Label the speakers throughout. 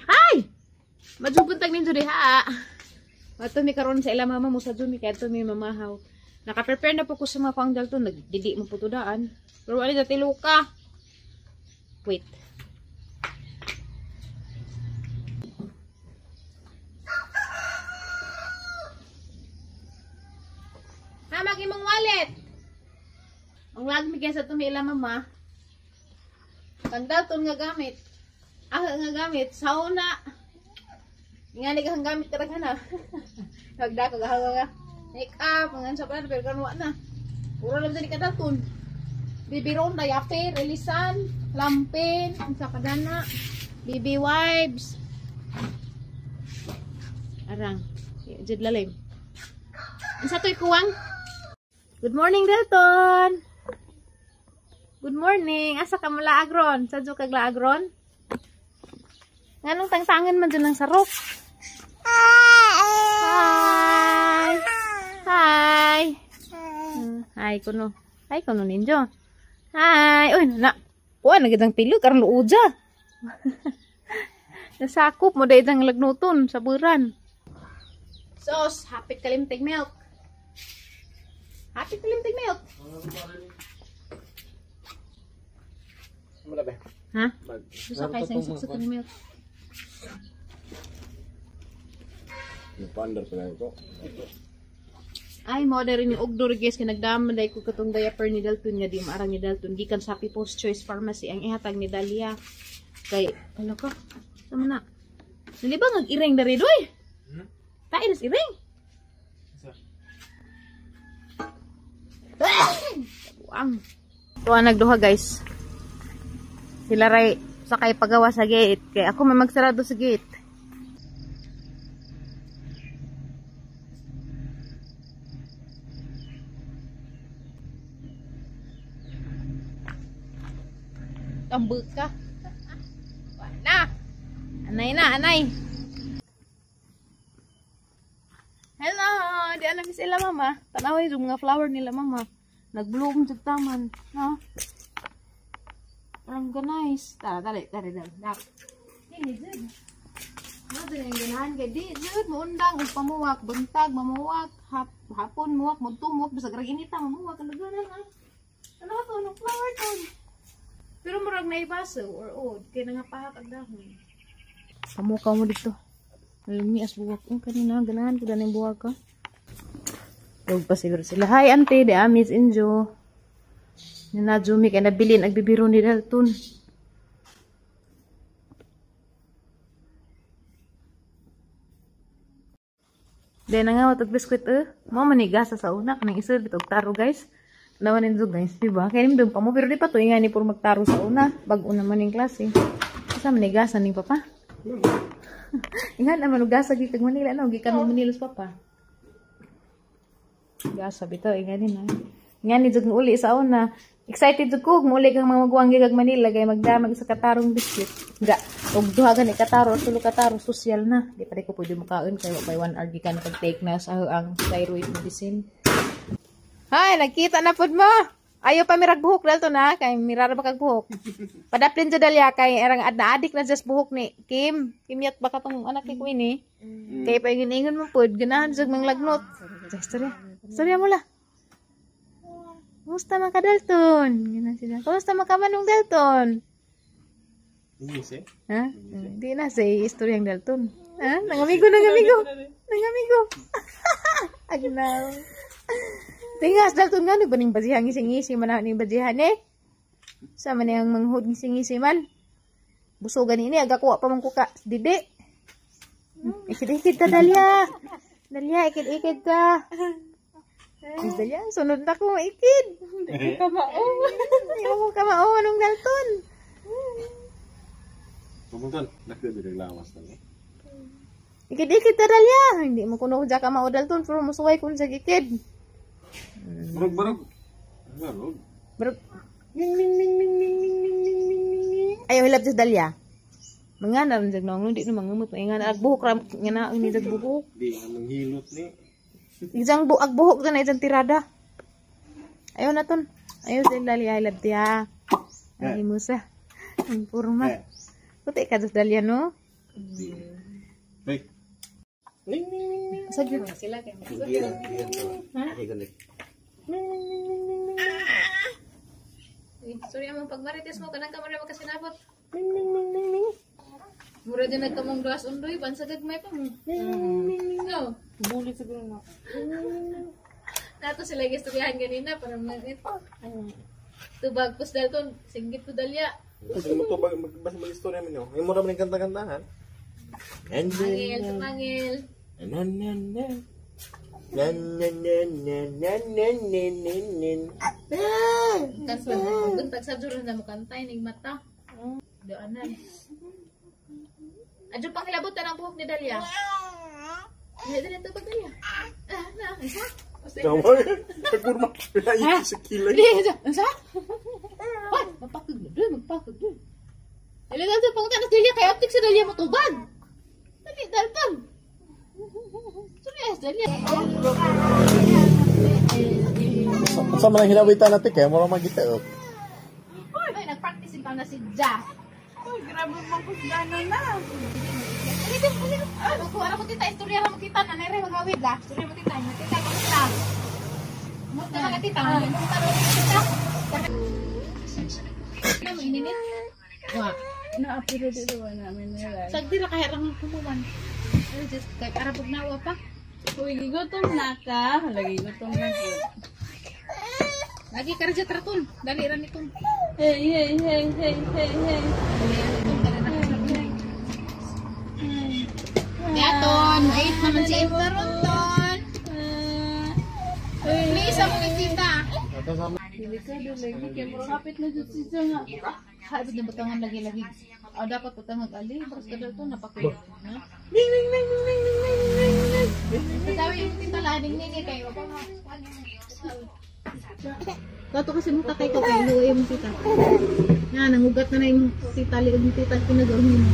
Speaker 1: Hi! Madjug buntag ninyo diha. Ato mi karon sa ila mama mo sa mi kay ato mi mamahaw. Naka-prepare na po ko sa mga kuang Dalton, nagdidi mo po to daan. Pero wala na tiluka. Wait. Hamag imong wallet. Ang lag mi kay sa tumi ila mama. Kang Dalton nga gamit. Ah, nga gamit sauna. Nga ni kang gamit karaghan na. Nagdako gahawa nga. Make up, ang sa plan pero karon wa na. Puro lang ni kadalton. Bibiron, diaper, elisan, lampin, unsa kadana, BB wipes. Arang, jud lalim. Unsa toy kuwang? Good morning, Dalton. Good morning. Asa ka mula agron? Sa jud kag laagron? Nganong tangtangan man jud ng sarok? Hi. Hi. Hi kuno. Hi kuno ninyo. Hi. Uy, na. Kuan na gid ang pilo karon luoja. Nasakop mo dahil ang lagnuton sa buran. Sos, hapit kalimtig milk. Hapit kalimtig milk.
Speaker 2: Wala ba?
Speaker 1: Ha? Gusto kay sa suksok ng milk.
Speaker 2: Nagpaandar pa lang ko.
Speaker 1: Ay, mo na rin yung ugdor guys kay nagdama day ko katong diaper ni Dalton nga di maarang ni Dalton gikan sa People's Choice Pharmacy ang ihatag ni Dalia. Kay ano ka? Sama na. Dili ba nag-iring diri doy?
Speaker 2: Hmm?
Speaker 1: Tae nas iring.
Speaker 2: Sa?
Speaker 1: Buang. Tuwa nagduha guys. Sila ray sakay pagawa sa gate kay ako may magsarado sa gate. Tambuk ka. Wala. Anay na, anay. Hello, di alam sila mama. Tanawin yung mga flower nila mama. Nag-bloom jud taman, no? Parang nice. Tara, dali, dali, dali. Dak. Dili jud. Mo dili ang ganahan kay di jud moundang og pamuwak, buntag mamuwak, hapon muwak, mudto muwak, bisag ra inita mamuwak ang laganan ay. Ano to, anong flower to? Pero murag naibaso or old kay nangapahak ang dahon. Pamukaw mo dito. Lumi as buwak. Oh, kanina ganahan ko daning buwak ka. Huwag pa siguro sila. Hi, auntie. Di amis injo. Nina Jumi kay nabilin agbibiro ni Dalton. Di na nga matag biskwit eh. Mo manigasa sa una kanang isa bitog taro guys. Naman ninyo guys, di ba? Kaya nimdum pa mo pero di pa to ingani puro magtaro sa una. Bag-o naman ning klase. Asa manigasa ning papa? Ingan naman og gasa gikan Manila no, gikan mo Manila sa papa. Gasa bitaw ingani na. Ingani jud uli sa una. Excited jud ko muli kang mga maguwang gigag Manila kay magdamag sa katarong biscuit. Ga, og duha gani kataro, tulo kataro social na. Di pa ko pwede mukaon kay wa pay 1 hour gikan pag-take na sa ang thyroid medicine. Hay, nagkita na pud mo. Ayo pa mirag buhok dalto na kay mirara ba kag buhok. Padaplin jud dalya kay erang adna adik na just buhok ni Kim. Kim yat baka tong anak ni Queen eh. Kay pa ingon mo pud ganahan jud manglagnot. Istorya. Istorya mo la. Kumusta man ka Dalton? Ganahan sila. Kumusta man ka manong Dalton?
Speaker 2: Hindi siya.
Speaker 1: Ha? Hindi na sa istoryang Dalton. Ha? Nangamigo, nangamigo. Nangamigo. Agnaw. Tingas Dalton nga ba ning bajihan ngising-ngisi man ning bajihan eh. Sa man ang manghud ngising-ngisi man. Busog gani ini aga kuha pa man kuka didi. Ikid-ikid ta Dalia. Dalia ikid-ikid ta. Dalia sunod na ko ikid.
Speaker 2: Hindi
Speaker 1: ko kamao. Hindi mo kamao anong Dalton.
Speaker 2: Pumuntan, nagdadala lawas na eh.
Speaker 1: Ikid-ikid ta Dalia. Hindi mo kuno ja kamao Dalton pero musuway kun sa ikid.
Speaker 2: Barog, barog. Barog.
Speaker 1: Barog.
Speaker 2: Ning, ning, ning, ning, ning, ning, ning, ning, ning, ning.
Speaker 1: Ayaw hilap sa Dalia. Mga na rin jag nong, di na mangamot. Nga na, agbuhok ram, nga na, ni jag buhok.
Speaker 2: Di nga manghilot ni.
Speaker 1: Isang agbuhok na isang tirada. Ayaw na ton. Ayaw sa Dalia, hilap tiya. Ay, Musa. Ang purma. Puti ka sa Dalia, no?
Speaker 3: Hey. Ning ning ning ning.
Speaker 1: Sa gyud na sila kay. Ha? Sorry among pagmarites mo kanang kamera makasinabot.
Speaker 3: Ning ning ning ning ning.
Speaker 1: Mura din nagkamong duas undoy bansag gagmay pa mo. No.
Speaker 2: Bulit siguro na.
Speaker 1: Nato sila gistoryahan ganina para mag tubag pus dalton singgit po dalya.
Speaker 3: Kasi mo to basta mag-istorya mo nyo. Yung mura man yung kanta-kantahan. And
Speaker 1: Mangil, tumangil.
Speaker 3: Nan nan nan. Nan nan nan nan nan nan nan nan nan.
Speaker 1: Kaso, buntag sa juro na mo kantay ning mata. Daanan. Adyo pang hilabutan ang buhok ni Dalia. Dali, dali, tubag Dalia. Ah, na, isa?
Speaker 3: Tama. Nagkurma. Pinaiyak sa kilay.
Speaker 1: Dali, isa? Isa? Hoy, magpakag na doon, magpakag doon. Dali, dali, pangunta na Dalia, kay optik sa Dalia mo tubag. Dali, dalton. Sorry, Dalia.
Speaker 3: Sa mga hilawitan natin kaya mura magita.
Speaker 1: Uy, nag-practice pa na si Ja.
Speaker 2: Uy, grabe mong kusgano na.
Speaker 1: Ulitin, ulitin. Ay, magkuha na ko tita. Istorya na mo tita. Nanay rin, maghawid la. Istorya mo tita. Tita, kamusta? Kamusta ka tita? Kamusta na tita? Ano mo ininit? Wa.
Speaker 2: Naapiro dito ba namin nila?
Speaker 1: Sagdi ra kaya rang kumuman. Ay, just kay para pugnawa pa.
Speaker 2: Uy, gigutom na ka. Lagi gutom na ko.
Speaker 1: Lagi ka ra traton. Dali ra nitong.
Speaker 2: Hey, hey, hey, hey, hey, hey.
Speaker 1: Yaton, mait naman si Imkaron ton. Please, ako ni tita.
Speaker 2: Delikado lagi kay murag hapit na jud siya nga.
Speaker 1: Habi na butangan lagi-lagi. Oh, dapat butangan ali. Baras ka daw to, napakay. Ha?
Speaker 3: Ning ning ning ning ning ning ning ning.
Speaker 1: Tatawi yung tita laning nini kayo. Kato kasi mong tatay ko kay luoy mong tita. Na, nangugat na na yung tita, liog yung tita, pinagawin mo.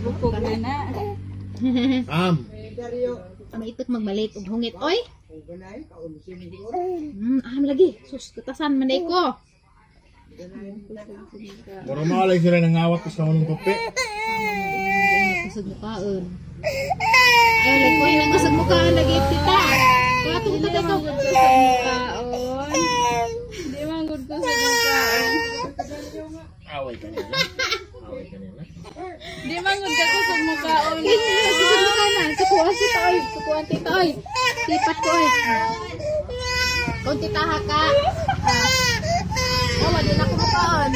Speaker 2: Bukog na na.
Speaker 3: Am.
Speaker 1: Maitok magmalit og hungit, oy. Aham lagi. Sus, kutasan man ko.
Speaker 3: Mura maalay sila nangawat sa manong kape.
Speaker 1: Kusog mukaon. Ay, lagi ko yung kusog mukaon lagi tita. Kato ko tatay ko.
Speaker 2: Good ko sa mukaon. Di man good ko sa mukaon.
Speaker 3: Away kanila. Away kanila.
Speaker 2: Di man good ka ko sa mukaon.
Speaker 1: Kusog mukaon na. Sukuan tita oy. Sukuan tita oy. Tipat ko oy. Kung tita haka. Oh, wala na ko mukaon.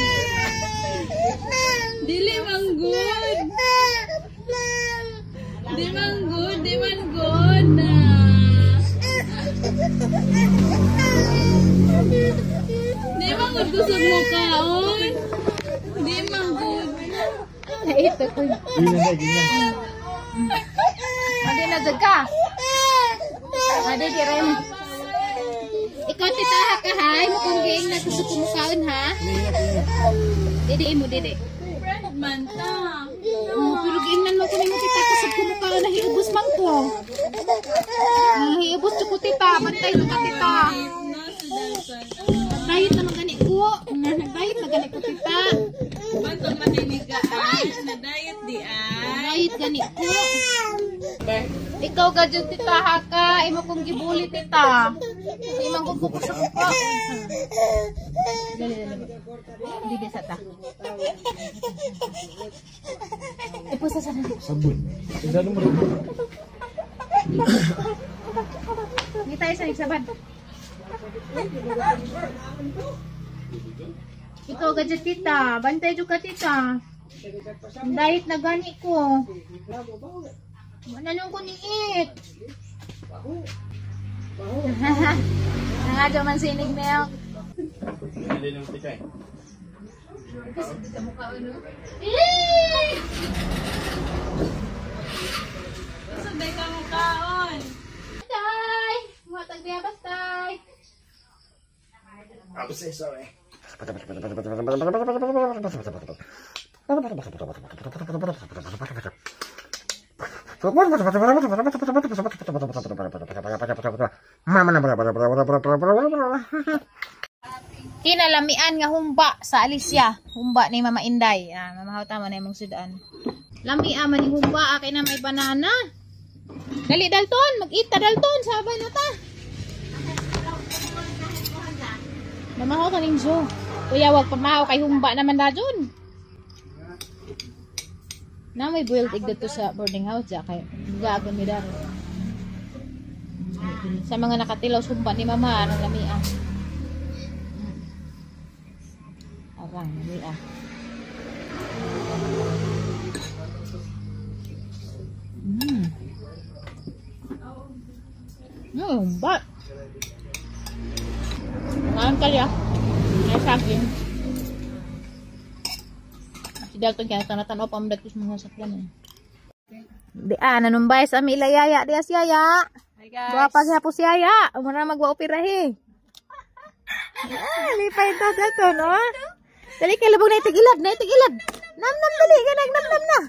Speaker 2: Dili man good. Di man good, di man good na. Di man good ko sa mukaon. Di man good.
Speaker 1: Naito ko.
Speaker 3: Gina na, gina.
Speaker 1: Adi na jud ka. Adi direm. Ikaw tita haka ha. Imo kong giing na kusog ko mukaon ha. Didi imo didi.
Speaker 2: Friend man ta.
Speaker 1: Oh, pero giingnan mo ko nimo tita kusog ko mukaon na hiubos man ko. Hiubos jud ko tita, bantay jud ka tita.
Speaker 2: No, si Dalton.
Speaker 1: Diet naman gani ko. Diet na gani ko tita.
Speaker 2: Bantog makinig ka ay. Na diet di ay.
Speaker 1: Diet gani ko. Ikaw ga jud tita haka, imo kong gibuli tita. Imang ko kusog ko. Dali dali. Dili sa ta. Eh, pusa sa na.
Speaker 3: Sabon. Saan mo rin?
Speaker 1: Hindi tayo sa nagsaban. Ikaw ga jud tita, bantay jud ka tita. Diet na gani ko. Wala nung ko niit. Nangadyo man sinig milk.
Speaker 3: Hindi lang tikay.
Speaker 1: Eh!
Speaker 2: Sunday ka mukaon.
Speaker 1: Tay! Matag diya bastay.
Speaker 3: I'm so sorry.
Speaker 1: Kinalamian nga humba sa Alicia. Humba ni Mama Inday. Ah, mamahaw tama na imong sudan. Lamia man ni humba kay na may banana. Dali Dalton, mag-ita Dalton, sabay na ta. Mamahaw ta ning Jo. Kuya, wag pamahaw kay humba naman da Jun. Na may boiled egg dito sa boarding house ja kay gagon mi daro. Sa mga nakatilaw humba ni Mama anong lamia. Arang lamia. Humba. Ngayon kalya. May saging. Si Dalton kaya tanatan-tanaw pa amdag sa mga sakyan eh. Di nanumbay sa ami ila yaya. Di as yaya.
Speaker 2: Hi guys.
Speaker 1: Guwapa siya po si yaya. Umara magwa operahe. Lipay to Dalton, oh. Dali kay labog na itig-ilad, na itig-ilad. Nam nam dali ganag nam nam na.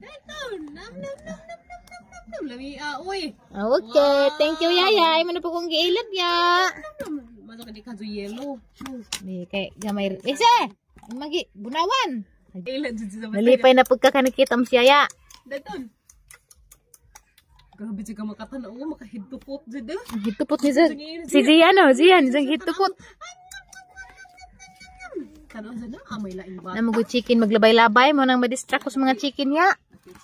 Speaker 2: Dalton, nam nam nam nam nam nam nam nam lami uy.
Speaker 1: Okay, thank you yaya. Ay man po kong giilad ya.
Speaker 2: Masok di kadto yellow.
Speaker 1: Di kay gamay. Ese, magi bunawan.
Speaker 2: Ilad jud sa
Speaker 1: Nalipay na pagkakanikita mo siya ya.
Speaker 2: Dalton. Grabe jud ka makatanaw, makahidtupot jud eh.
Speaker 1: Hitupot ni Zan. Si Zian oh, Zian, isang hitupot.
Speaker 2: Tanaw sa na, amay laing ba.
Speaker 1: Namo chicken maglabay-labay mo nang ma-distract ko sa mga chicken ya.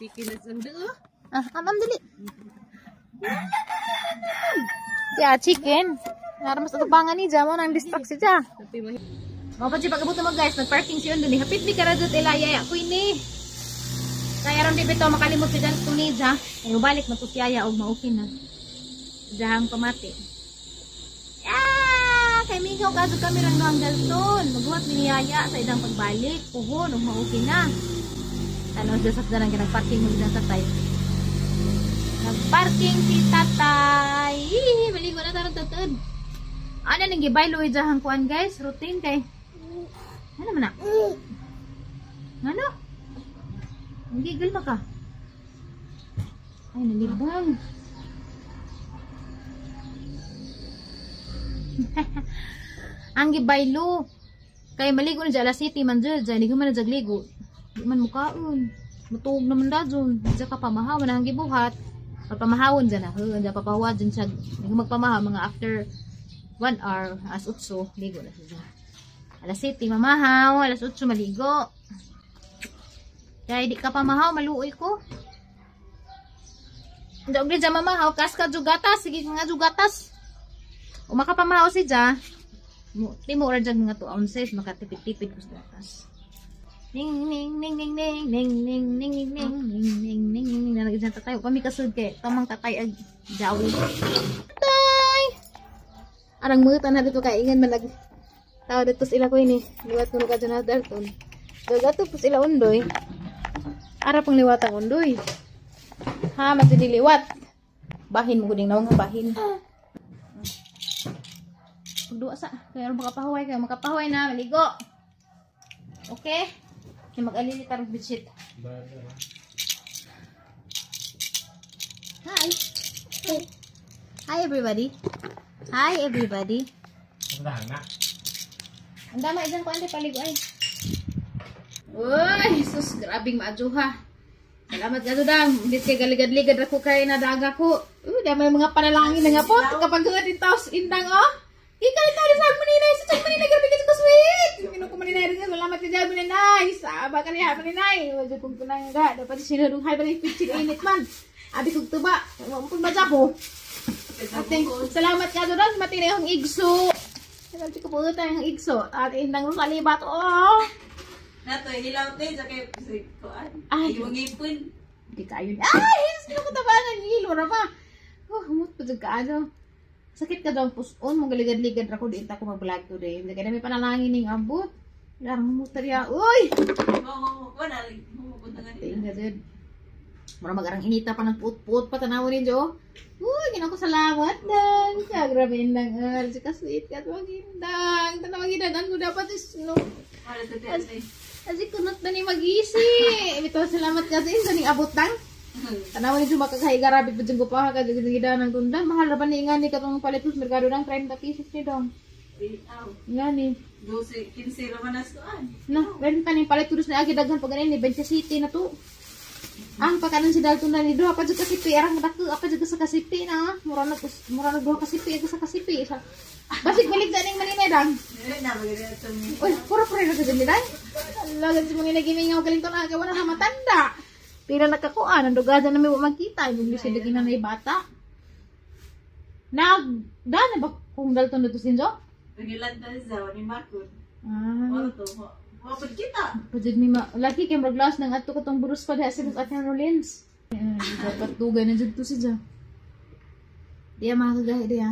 Speaker 2: Chicken na sang deo.
Speaker 1: Ah, am dali. Ya, chicken. Nara mas atubangan ni Ja mo nang distract si Ja. Mao pa siya pag-abot mo guys, nag-parking siya doon. Hapit mi karadot ila yaya ko ini. Kaya ron di bitaw makalimot si Dalton ni Ja. Ay balik na to si yaya og maukin na. Dahang pamati. Ah, kay mingaw kaso kami ron ang Dalton. Magbuhat ni yaya sa idang pagbalik. Puhon og maukin na. Tanaw siya sa dalang nagparking mo ang tatay. Nagparking si tatay. Hihi, maligo na tarong tatod. Ano nang gibaylo dahang kuan guys, routine kay. Ano man na? Ano? Ang gigil ba ka? Ay, nalibang. Ang gibaylo. Kay maligo na dyan, alas city man dyan. Dyan, hindi man na dyan ligo. Di man mukaon. Matuog naman da dyan. Dyan ka pamahaw. Ang gibuhat. Papamahawon dyan na. Dyan papahuwa dyan siya. Hindi magpamahaw. Mga after 1 hour, alas 8, ligo na siya. Alas 7, mamahaw. Alas 8, maligo. Kaya di ka pamahaw, maluoy ko. Hindi, og dyan mamahaw. Kas ka jugatas. Sige nga jugatas. O makapamahaw si dyan. Di mo ora dyan mga 2 ounces. Makatipid-tipid ko sa gatas. Ning ning ning ning ning ning ning ning ning ning ning ning ning ning nalagay dyan tatay. Kami kasud kay tamang tatay ag jawi. Tatay! Arang mutan na dito kay ingan man nag tao dito sila ko ini. Liwat kuno ka dyan na Dalton. Gagato po sila undoy. Ara pang liwat ang undoy. Ha, matidiliwat. Bahin mo guding nawang bahin. Pagduwa sa kaya makapahuway kayo, makapahuway na maligo. Okay? Kaya mag-alili tarong bedsheet. Hi. Hi. Hi everybody. Hi everybody. Ang dama isang ko ante paligo ay. Uy, sus, grabing maadjuha. Salamat ka dang. Hindi kay galigad-ligad ako kay nadaga ko. Uy, dami mga panalangin na nga po. Kapag nga din taos indang oh. Ikaw ito sa Maninay, sa Maninay, grabe ka sweet. Minum ko Maninay rin. Salamat ka dyan, Maninay. Saba ka niya, Maninay. Wala kong kunanga. Dapat sinurong hay ba ng picture init man. Abi kong tuba. Mampun ba po? Ating, salamat ka doon. Matinay ang igso. Salamat ko po tayo ang igso. At indang salibat. Oh.
Speaker 2: Nato, hilaw tayo sa kay kuan.
Speaker 1: Ay.
Speaker 2: Yung ngipon.
Speaker 1: Di kayo. Ay, sino ko tabangan? Hilo na pa. Oh, humot pa dyan ka ano. Sakit ka daw ang puson. Magaligad-ligad ako. Di ko mag-vlog today. Hindi ka na may panalangin ng abot. Larang humuta niya. Uy!
Speaker 2: Oo, wala. Humupunta nga dito.
Speaker 1: Tingnan dyan. Mura magarang inita pa ng puot-puot pa. Tanawin ninyo. Uy, ginako salamat dang. Ka, grabe indang. Ka sweet ka. Magindang. Tanawagin ang ko dapat is no.
Speaker 2: Wala sa tayo.
Speaker 1: Kasi kunot na ni mag-isi. Ito, salamat kasi. Sa ning abot dang. Tanawan ni makakahiga rabit pa dyan ko pa. Kaya ganda ng tunda. Mahal na ba ni nga ni katong palit sa merkado ng 30 pieces ni dong. Ngani.
Speaker 2: 12, 15 raman na suan.
Speaker 1: Na, meron pa ning palit tulos na agi daghan pag ni 20 city na to. Ang pagkanon si Dalton na ni duha pa jud kasipi arang dako apa jud sa kasipi na. Mura na duha kasipi sa kasipi. Sa basig balik na ning Manila dang.
Speaker 2: Dili na maganda ito ni.
Speaker 1: Uy, puro puro na sa nila. Ala, ganito mga nagimingaw galing to na gawa na matanda. Pila nakakuan, ang dugada na may wa magkita, yung siya lagi na may bata. Nag, da na ba kung Dalton dito sinjo?
Speaker 2: Pangilan ta sa ni Marco.
Speaker 1: Ah,
Speaker 2: Oro to. Mapud kita.
Speaker 1: Pwede ni ma laki kay murag laos nang ato katong burus pa diha sa at ng Rollins. Dapat dugay na jud to siya. Diya mga kagahi diya.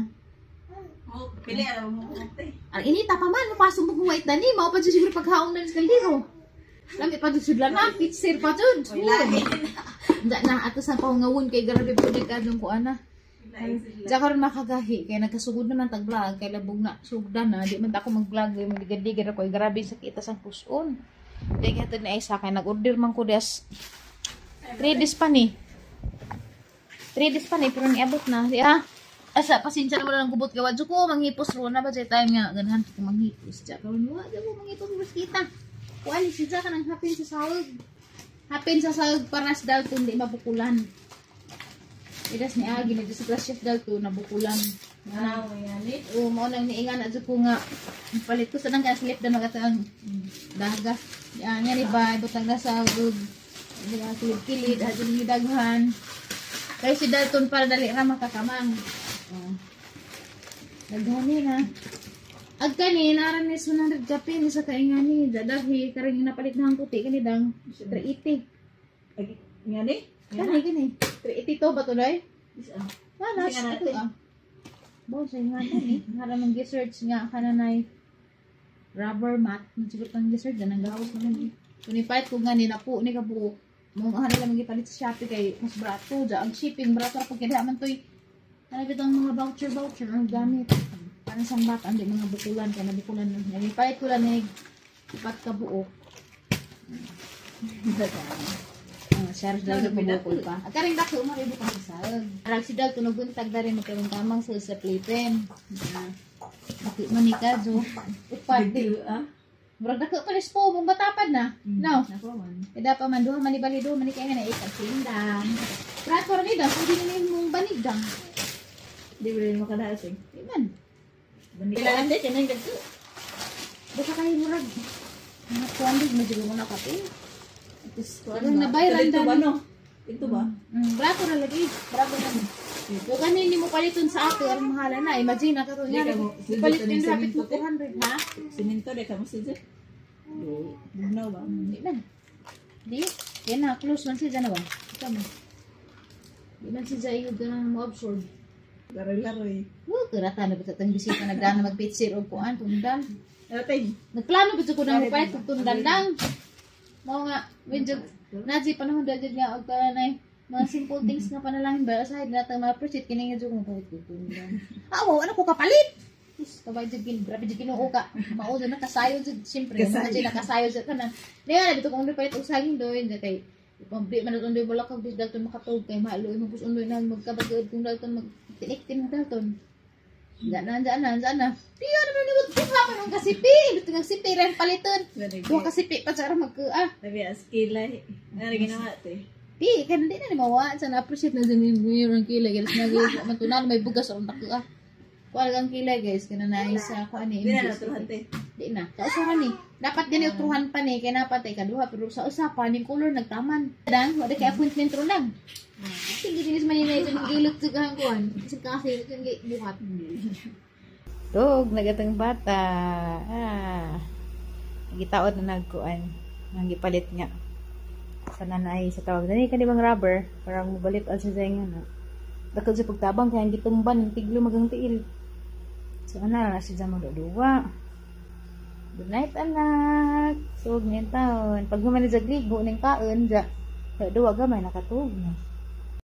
Speaker 2: Mo pili ara mo mo te.
Speaker 1: Ang inita pa man, mapasok mo white dani, mao pa jud siguro paghaong na sa kaldero. Lami pa jud sudlan na, pitsir pa jud. Nda na ato sa pahungawon kay grabe po di ka dong kuan na. Diya karon makagahi kay nagkasugod naman tag vlog kay labog na sugdan na di man ta ako mag-vlog kay maligad-ligad ako kay grabe sa kita sang puson. Di kay hatod ni Aisa kay nag-order man ko des 3 days pa ni. 3 days pa ni pero niabot na. Di ah. Asa pasensya na wala lang gubot gawa ko manghipos ro na ba jay time nga ganahan ko manghipos diya karon wa di ko manghipos mas kita. Kuan si siya kanang hapin sa sahog. Hapin sa sahog para sa Dalton di mabukulan. Idas ni Agi na disgrasya sa Dalton nabukulan.
Speaker 2: Ah, yani.
Speaker 1: O mao nang niingan na jud ko nga palit ko sa nang kaslip na magatang daga. Yan nga ni ba butang na sa ug di ba kilid-kilid adto ni daghan. Kay si Dalton para dali ra makakamang. Oh. Daghan ni na. Ag kani naran ni 100 kapin sa kaingan ni dadahi karang napalit na ang puti kani dang 380.
Speaker 2: Agi ngani?
Speaker 1: Kani kani 380 to ba tuloy?
Speaker 2: Isa.
Speaker 1: Wala,
Speaker 2: Sige na
Speaker 1: ito
Speaker 2: natin.
Speaker 1: ah. Bo, sa nga ni. Hara mang gi-search nga ka na nay rubber mat. Siguro kang gi-search ang gawas naman eh. Kung ko nga ni napo ni kabuok. Mo nga lang gipalit sa Shopee kay mas barato ja ang shipping barato ra pag kaya man toy. Ano bitong mga voucher voucher ang gamit. Para sa bata ang di mga bukulan kay nabukulan na. Nagipalit ko lang ni upat ka buok. Ah, share daw sa pabukol pa. At karing dako maribo ka sa sag. Arag si Dal tunog buntag dari magkaroon tamang sa playpen. Ah. Daki man ni ka jo. Upad.
Speaker 2: Dili ah.
Speaker 1: Murag dako pa po mong batapad na. No.
Speaker 2: Nako man.
Speaker 1: Kada pa man duha man ni bali duha man ni kay nga na ikag sindang. Prato ra ni dang pwede ni mong banig dang.
Speaker 2: Di ba rin makadaasig?
Speaker 1: Di man.
Speaker 2: Kailangan din kanang dagko.
Speaker 1: Basta kay murag mga kuan di medyo mo na kape.
Speaker 2: Tapos
Speaker 1: Parang na-viral
Speaker 2: Ito ba
Speaker 1: dani.
Speaker 2: no? Ito ba?
Speaker 1: Brato ra lagi. Brato ra. O kani ni mo paliton sa ako, ang mahala na. Imagine na karon
Speaker 2: Di
Speaker 1: nga.
Speaker 2: ka mo-
Speaker 1: Palit
Speaker 2: dito
Speaker 1: din
Speaker 2: ni
Speaker 1: rapid mo
Speaker 2: siminto,
Speaker 1: 400 ha.
Speaker 2: Siminto de kamo siya. Di. Bugnaw ba?
Speaker 1: Di man. Di. Yan na close man siya na ba? Ikaw mo. Di man siya iyo ganang mo absorb.
Speaker 2: Laro-laro eh.
Speaker 1: Wo karata na ba tang bisita nagdana magpitsir og kuan tundan.
Speaker 2: Ating.
Speaker 1: Nagplano ba ko na mo palit og tundan lang. Mao nga medyo naji panahon dagdag nga og kanay mga simple things nga panalangin ba sa na natang ma-appreciate kini nga jud mo palit og tundan. Ah, wow, ano ko kapalit? Sus, kabay jud gin, grabe jud Ginoo ka. Mao jud nakasayo jud siyempre,
Speaker 2: Kasayo.
Speaker 1: mga jud nakasayo jud kanan. Niya na dito kung palit og saging doon kay pambi man undoy wala kag bis dalton makatog kay mahalo imong pus undoy na magkabagod kung dalton mag tinik-tin dalton. Diyan na, diyan na, diyan na. Piyo naman ni Wut, buha man ang kasipi. Dito nga sipi, rin paliton. Duha kasipi pa sa mag ah.
Speaker 2: Sabi as kilay. Nari ginawa te.
Speaker 1: Pi, kaya hindi na ni mawa. Sana appreciate na dyan yung yung kilay. Guys, nag matunan, may bugas ang tako ah. Kuha lang kilay guys, kana na isa kuha ni.
Speaker 2: Di na natuhan te.
Speaker 1: Di na. Sa usahan ni. Dapat gani utruhan pa ni, kaya dapat ay kaduha. Pero sa usapan, yung color nagtaman. Dang, wala kay appointment ro lang. Sige, dinis man yun ito, gilot sa kuhan. Kasi kasi, ito yung buhat. Tug, nagatang bata. Ah. Gitaod na nagkuan. Ang gipalit nga. Sa nanay sa tawag. Dani ka di bang rubber? Parang mubalit ang sa nga na. Dakol sa pagtabang kaya ang gitumban, tiglo magang tiil. So ana na siya magduwa. Good night anak. Sug ning taon. Pag human ni jagligo ning kaon ja. Duwa gamay nakatug na.